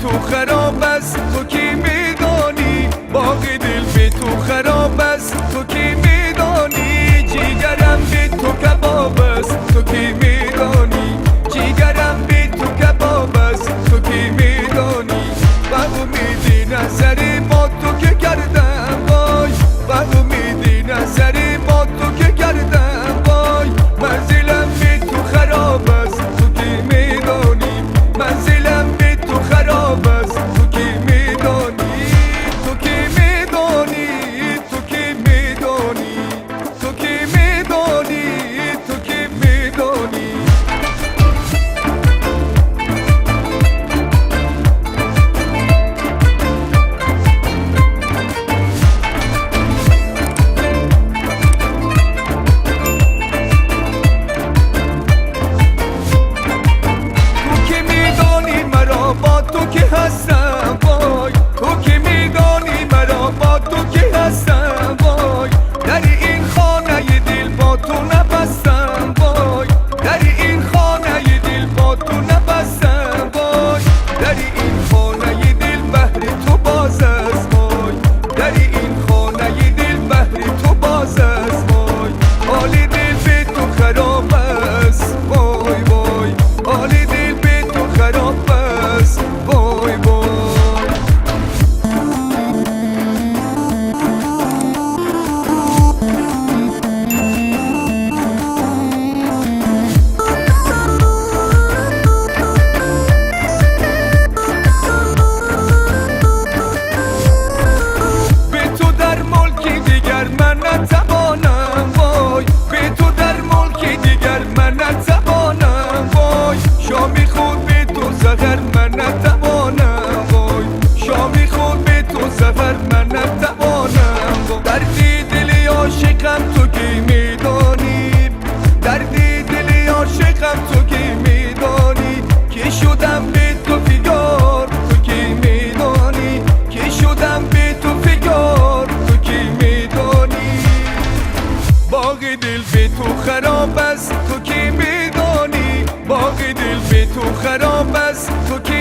تو خراب است، تو کی میدانی؟ باغ دل به تو خراب است، تو کی میدانی؟ جیگرم به تو کباب است، تو کی میدانی؟ جیگرم به تو کباب است، تو کی میدانی؟ به امیدی نظری با تو که کردم وای، به امیدی نظری با تو که کردم وای، منزلم به تو خراب است، تو کی میدانی؟ منزلم به تو خراب است، تو کی میدانی؟ تو کی میدانی؟ تو کی میدانی؟ تو کی میدانی؟ تو کی میدانی؟ تو که میدانی مرا با تو که هستم وای، تو که میدانی مرا با تو که هستم وای، در این خانه دل با تو نبستم وای، در این خانه دل با تو نبستم وای، در این خانه دل بهر تو باز است وای، در این خانه دل بهر تو باز است وای، حال دل به تو خراب است وای وای، حال دل به تو خراب است وای وای. به تو در ملک دیگر من نتوانم وای، به تو در ملک دیگر من نتوانم وای، شامی خود به تو سفر من نتوانم وای، شامی خود به تو سفر من نتوانم وای، دردی دل عاشقم تو کی میدانی؟ دردی دل عاشقم تو کی میدانی؟ که شدم به تو فگار، تو کی میدانی؟ که شدم به تو فگار، تو کی میدانی؟ باغ دل به تو خراب است، تو کی میدانی؟ باغ دل به تو خراب است، تو کی